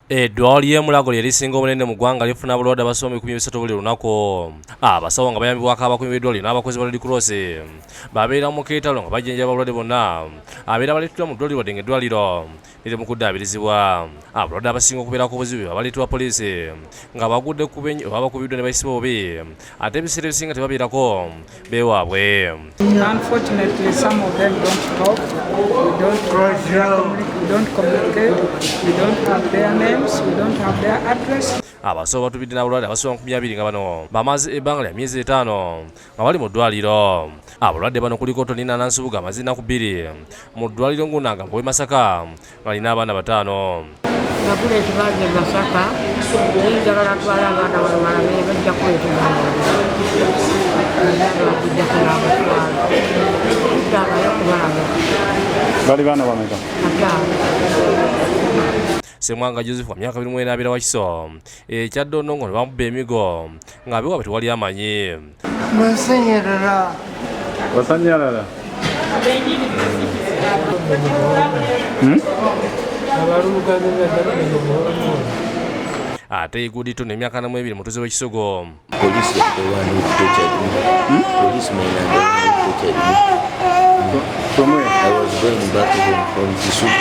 Eddwaliro ly'e Mulago lye lisinga obunene mu ggwanga, lifuna abalwadde abasoba mu 30 buli lunaku. Abasawo nga bayambibwako abakuumi b'eddwaliro n'abakozi ba Red Cross babeera mu keetalo nga bajjanjaba abalwadde bonna abeera baleeteddwa mu ddwaliro, wadde ng'eddwaliro liri mu kuddaabirizibwa. Abalwadde abasinga okubeerako obuzibu abaleetebwa poliisi nga bagudde ku benyi oba bakubiddwa ne bayisibwa obubi, ate ebiseera ebisinga tebabeerako beewaabwe. Unfortunately, some of them don't talk. We don't communicate. We don't have their names. We don't have their address. Abasawo batubidde n'abalwadde abasoba 20 nga bano bamaze ebbanga lya myezi 5 nga bali mu ddwaliro. Abalwadde bano kuliko Tonina Nansubuga, amaze ennaku 2 mu ddwaliro Ngunanga mu Masaka, ng'alina abaana bataano. Nagula ekibanja e Masaka, naye njagala twala abaana bano balabe. Bajja kuleeta omwana, bakujjako n'abatwala kuddangayo kubalaba. Bali baana bameka? Bataano. Semwanga Joseph wa myaka 24, abeera Wakiso ekyaddondo, ngo ne bamukuba emigo ng'abewaabwe tewali amanyi. Nasanyalala. Wasanyalala? Ate Igudito n'emyaka 42, mutuuze w'Ekisogo. Police are the one who tortured me. Policemen are the one who tortured me. From where? I was going back home from Kisumu.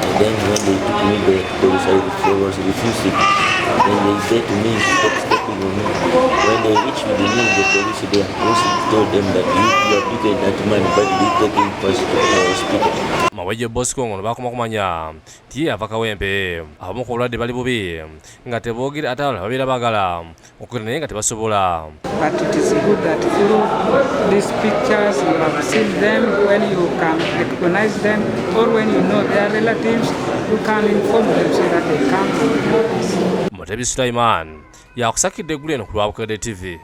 And then when they took me there, police, I was refusing. Then they said to me, "Stop stepping on me." When they reached me, the police there also told them that you have beaten that man, but they take him first to the hospital. Mawejje Bosco ngono bakoma kumanya nti ye ava Kawempe. Abamu ku balwadde bali bubi nga teboogera, ate abalala babeera baagala okwogera naye nga tebasobola. But it is good that through these pictures you have seen them. When you can recognize them or when you know their relatives, you can inform them so that they come and help us. Mutebi Sulaiman yakusakidde eggulu eno ku lwa Bukedde TV.